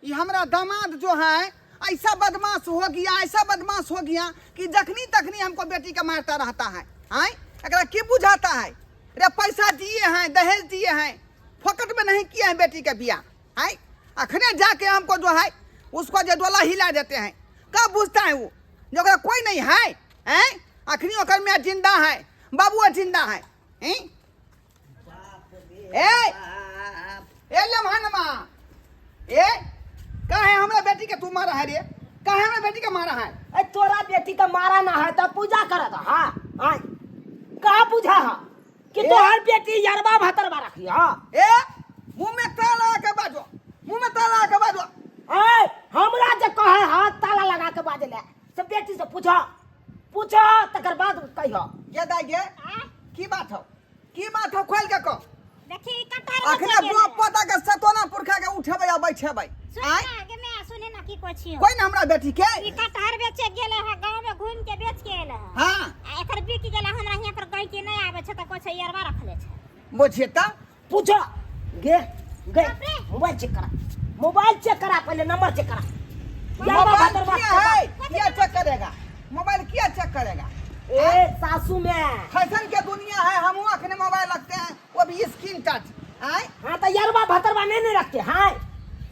ये हमारा दामाद जो है ऐसा बदमाश हो गया, ऐसा बदमाश हो गया कि जखनी तखनी हमको बेटी के मारता रहता है। आय एकरा की बुझाता है रे? पैसा दिए हैं, दहेज दिए हैं, फोकट में नहीं किए हैं बेटी के बियाह। आय अखने जाके हमको जो है उसको जो डोला हिला देते हैं। कब बुझता है वो जो ओकरा कोई नहीं है? हैं अखनी ओकर में जिंदा है, बाबुआ जिंदा है। हैं ए ए लम्हानमा, ए काहे हमरा बेटी के तू मारा है रे? काहे हमरा बेटी के मारा है? ए तोरा बेटी के मारा ना है त पूजा करत। हां हां का बुझा हा कि ए? तोहर बेटी यरबा भतरबा रखी। हां ए मुंह में ताला लगा के बाजो, मुंह में ताला लगा के बाजो। ए हमरा जे कहे हाथ ताला लगा के बाजे ले से बेटी से पूछो, पूछो तकर बाद कहियो। गे दाई गे, की बात हो, की बात हो, खोल के कह। देखी कटार अखने बाप पोता के सतोना पुरखा के उठेबै आ बैठेबै। सुन आय ना गे मैं, सुने ना की कहै छियौ। कोई ना हमरा बेटी के ई कटहर बेचे गेले है, गांव में घूम के बेच के एले है। हां आ एकर बिक गेले, हमरा हियां पर गाय के नहीं आवे छै त कहै छै यरवा रखले छै। बुझिए त पूछो गे गे बाप रे। मोबाइल चेक करा, मोबाइल चेक करा, पहले नंबर चेक करा। यरवा मोबाइल भतरवा किया है, किया चेक करेगा मोबाइल, किया चेक करेगा? ए सासू में फैशन के दुनिया है, हम अखने मोबाइल रखते हैं, वो भी स्क्रीन टच। आय हाँ तो यरवा भतरवा नहीं नहीं रखते। हाँ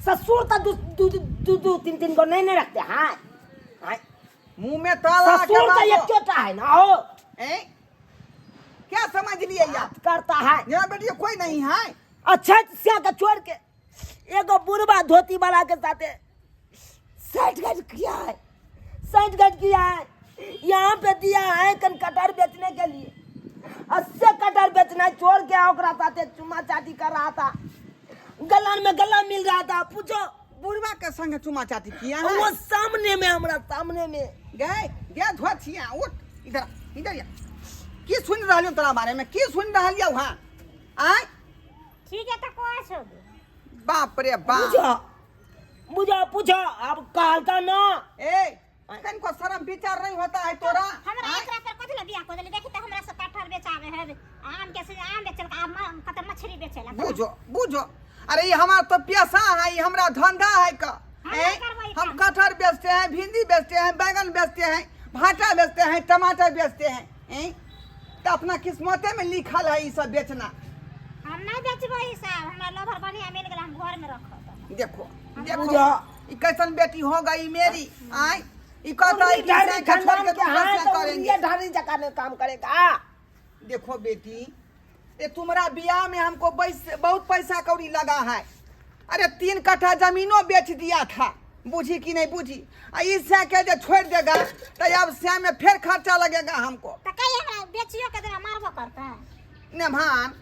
ससुर तो दू दू दू दू तीन तीन को नहीं नहीं रखते। हाँ हाँ मुंह में ताला के ससुर तो बाजो। एक चोटा है ना हो। ए? क्या समझ लिए यार? बात करता है मेरा बेटी कोई नहीं है। अच्छा से के छोड़ के एगो बुढ़वा धोती वाला के साथे साठ गज किया है, साठ गज किया है। यहाँ पे दिया है कन कटहर बेचने के लिए, अस्से कटहर बेचना छोड़ के ओकरा साथे चुमा चाटी कर रहा था, गलन में गला मिल रहा था। पूछो बुढ़वा के संग चुमा चाटी किया है? वो सामने में, हमरा सामने में। गए गए धोतिया उठ इधर इधर या। की सुन रहलियो तोरा बारे में, की सुन रहलियो? हाँ आय ठीक है त कहै छौ। बाप रे बाप। पूछो बुझो पूछो अब कहल का ना। ए कनको शर्म विचार नहीं होता है तोरा? हमरा आय? एकरा पर कथि ले बियाह क देली? देखी त हमरा से कटहर बेचावे है, आम के से आम बेचल, आम कत मछली बेचेला। बुझो बुझो, अरे ये हमारा तो पैसा है, ये हमारा धंधा है का। हम ए, नहीं करबै हम काम। कटहर बेचते हैं, भिंडी बेचते हैं, बैगन बेचते हैं, भाटा बेचते हैं, टमाटर बेचते हैं। ए? तो अपना किस्मते में लिखल है ये सब बेचना। हम नहीं बेचबै ई सब, हमरा लोभर बढ़िया मिल गेल, हम घर में रखब। देखो देखो बुझो। ये कैसन बेटी हो गई मेरी। आय ये कहता है कि ढारी से के छोड़ खानदान के के दूसरा हैं से तो करेंगे। ये ढारी जगह में काम करेगा। देखो बेटी, ये तुम्हारा ब्याह में हमको बहुत पैसा कौड़ी लगा है। अरे 3 कट्ठा जमीनो बेच दिया था, बुझी कि नहीं बुझी? आ इस से के जो छोड़ देगा तो अब से में फिर खर्चा लगेगा हमको। त कहीं हमरा बेचियो के देगा, मारबो करता। नेभान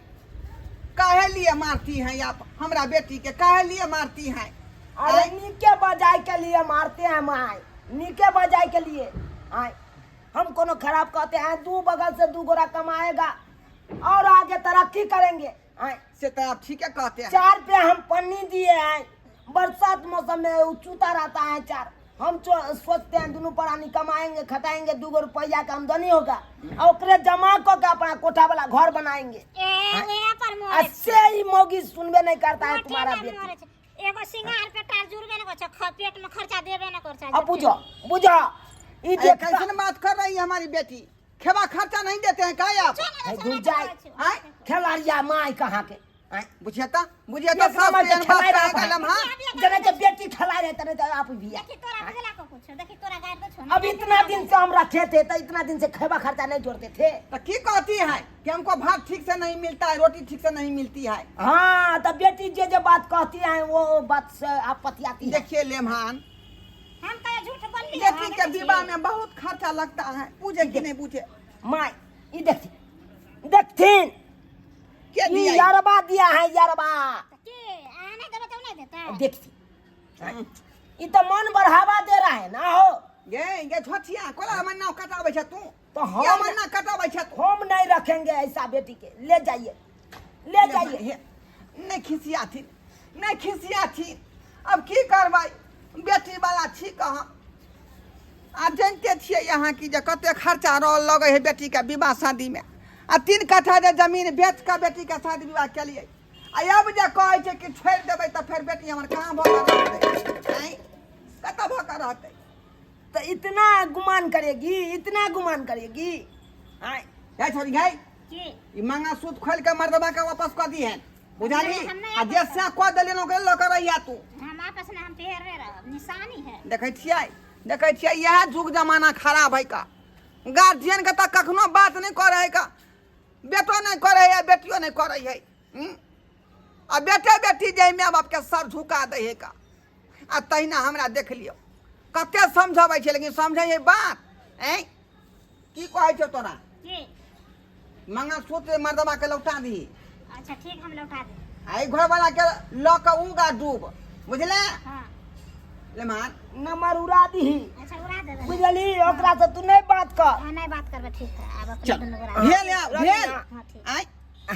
काहे लिए मारती हैं आप हमरा बेटी के, काहे लिए मारती हैं? अरे नीके बजाय के लिए मारते हैं माय, नीके बजाय के लिए। आय हम कोनो खराब कहते हैं? दू बगल से दू गोरा कमाएगा और आगे तरक्की करेंगे। आय से तो आप ठीक है कहते हैं। चार पे हम पन्नी दिए हैं, बरसात मौसम में वो चूता रहता है चार। हम सोचते हैं दोनों प्राणी कमाएंगे खटाएंगे, 2 गो रुपया का आमदनी होगा और ओकरे जमा कर के अपना कोठा वाला घर बनाएंगे। ए ओहे पर मरे छै। ऐसे ही मौगी सुनबे नहीं करता है कोठे तुम्हारा पर बेटी। मरे छै। एगो सिंगार पेटार जुड़बे न करै छै, पेट में खर्चा देबे न करै छै। अब बुझो बुझो ई अरे देखता कैसन बात कर रही है हमारी बेटी, खेबा खर्चा नहीं देते हैं का आप? है, दूर जाए। आय? खेलाड़िया माय कहाँ के? आय? बुझियता बुझियता एक सास नंबर के के एहन बात खेलाइ कहे रहा का लम्हा। जना के बेटी खेला रहे तने तो आप भी देखी तोरा बुझला को कुछ, देखी तोरा गाड़ दे छो ना। अब इतना दिन से हम रखे थे तो इतना दिन से खेबा खर्चा नहीं जोड़ते थे। तो की कहती है कि हमको भात ठीक से नहीं मिलता है, रोटी ठीक से नहीं मिलती है। हाँ तो बेटी जे जे बात कहती है वो बात से आप पतियाती है। देखिए लेमहान, हम तो झूठ बोलली। बेटी के विवाह में बहुत खर्चा लगता है, पूछे कि नहीं पूछे? माय ई देखती देखथिन के ई दिया? यरबा दिया है यरबा। के आ नहीं देबे तो नहीं देता। देखती ई तो मन बढ़ावा दे रहा है ना हो। गे गे छोटिया कोला हमर नाव कटाबै छ तू? तो हम के हमर नाव कटाबै छ तू? हम नहीं रखेंगे ऐसा बेटी के, ले जाइए ले जाइए। हे, नहीं खिसियाथिन नहीं खिसियाथिन, अब की करबै, बेटी वाला छी कहाँ। आ जानते छियै यहाँ कि जे कते खर्चा रहल लगै है बेटी के विवाह शादी में। आ 3 कट्ठा जे जमीन बेच कऽ बेटी के शादी विवाह केलियै, आ अब जे कहै छै कि छोड़ि देबै तऽ फेर बेटी हमर कहाँ भऽ गेल रहतै? रहतै। तो इतना गुमान करेगी, इतना गुमान करेगी? आय। हे छोरी गई। की? ई मंगलसूत्र खोल के मर्दबा के वापस कऽ दी है, बुझाली? हम नहीं आ जे वापस से कऽ देलियन ओकरे लऽ कऽ रहिया तू। हम आपस में हम पेहरे रहब, निशानी है। देखै छियै, देखै छियै, इएह जुग जमाना खराब है का। गार्जियन के तऽ कखनो बात नहि करै है का, बेटो नहि करै है, बेटियो नहि करै है। हम्म? आ बेटे बेटी जे माय बापके सर झुका दै है का। आ तहिना हमरा देख लियौ, कते समझबै छै लेकिन समझै है बात? ऐं, की कहै छौ तोरा? की? मंगलसूत्र मर्दबा के लौटा दही। अच्छा ठीक, हम लौटा दे। आ ई घरवाला के लऽ कऽ उगा डूब, बुझले? हाँ। ले मान। नंबर उड़ा दीही। अच्छा, उड़ा देबै। बुझली? ओकरा से तू नहीं बात कर। हाँ, नहीं बात करबै, ठीक है। आब अपने चल। दुनू गोरा। भेल आ, भेल। हाँ, ठीक। आय।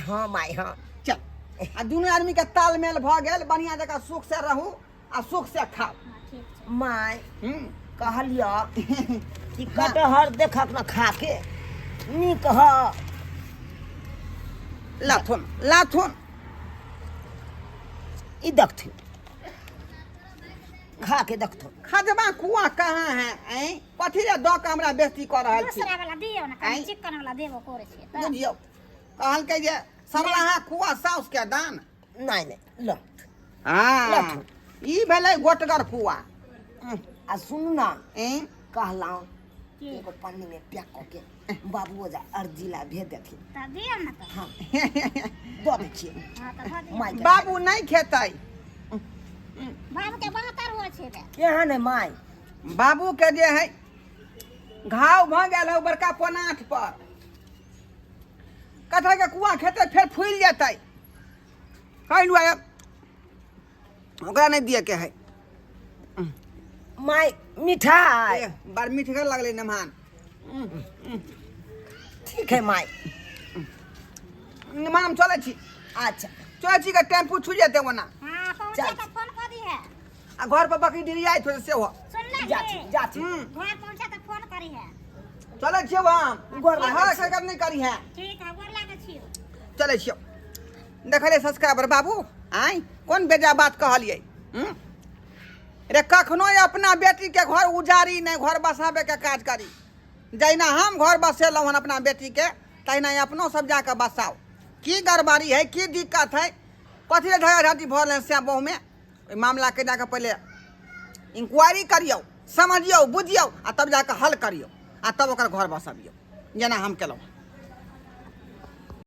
हाँ माय, हाँ। चल, आ दुनू आदमी के तालमेल भऽ गेल, बढ़िया जकाँ सुख से रहू आ सुख से खाउ। हाँ, ठीक छै। माय, हम्म। कहलियऽ कि कटहर देखक न, खा के नीक ह। लाथुन लाथुन। ई देखथिन, खा के देखथुन। खजबा कुआ कहाँ है? ऐं, कथी रे दऽ कऽ हमरा बेइज्जती कऽ रहल छी? दूसरा वाला दियौ ने कनि। आँय? चिकन वाला देबो करै छियै तऽ। बुझियौ, कहलकै जे सरलाहा कुआ साउस के दान। नहि नहि, ल। हँ। लथुन। ई भेलै गोटगर कुआ। आ सुनू ने। ऐं? कहलहुँ की? एगो पन्नी में पैक कऽ के बाबुओ जा अर्जी ला भेज देथिन। तऽ दियौ ने तऽ। हाँ, दऽ दै छियै। हँ, तऽ दऽ दियौ। माय के। बाबू नहि खेतै। बाबू के बहत्तर होइ छै बे। केहन है माय? बाबू के जे है घाव भऽ गेल है बड़का पोनाठ पर, कटहर के कुआ खेतै फेर फूलि जेतै, एहि दुआरे ओकरा नहि दिअ के है। माय, मिठाई। ए, बड़ मीठगर लगलै नमहान। ठीक है माय। नमहान, हम चलै छी। अच्छा। चलै छी के टेम्पू छू जेतै ओना। हँ, पहुँचे चल। तऽ फोन कऽ दिहे। आ घर पर बकरी डिरियाइत होतै सेहो। सुनले? जाथी जाथी। घर पहुँचे तऽ फोन करिहे। चलै छियौ हम। गोर लागै हर छी। सरकार नहि करी है। ठीक है, गोर लागै छियौ। चलै छियौ। देखलियै सब्सक्राइबर बाबू, आँय, कोन बेजा बात कहलियै? हूँ? रे, कखनो अपना बेटीके घर उजाड़ी नहि, घर बसाबैके काज करी। जहिना हम घर बसेलहुँ हन अपना बेटीके, तहिना अपनो सब जाकऽ बसाउ। की गड़बड़ी है, की दिक्कत है, कथी लए झगड़ा झाँटी भऽ रहलै से बहुमे, ओहि मामलाके जाकऽ पहिले इंक्वायरी करियौ, समझियौ, बुझियौ आ तब जाकऽ हल करियौ आ तब ओकर घर बसबियौ, जेना हम केलहुँ।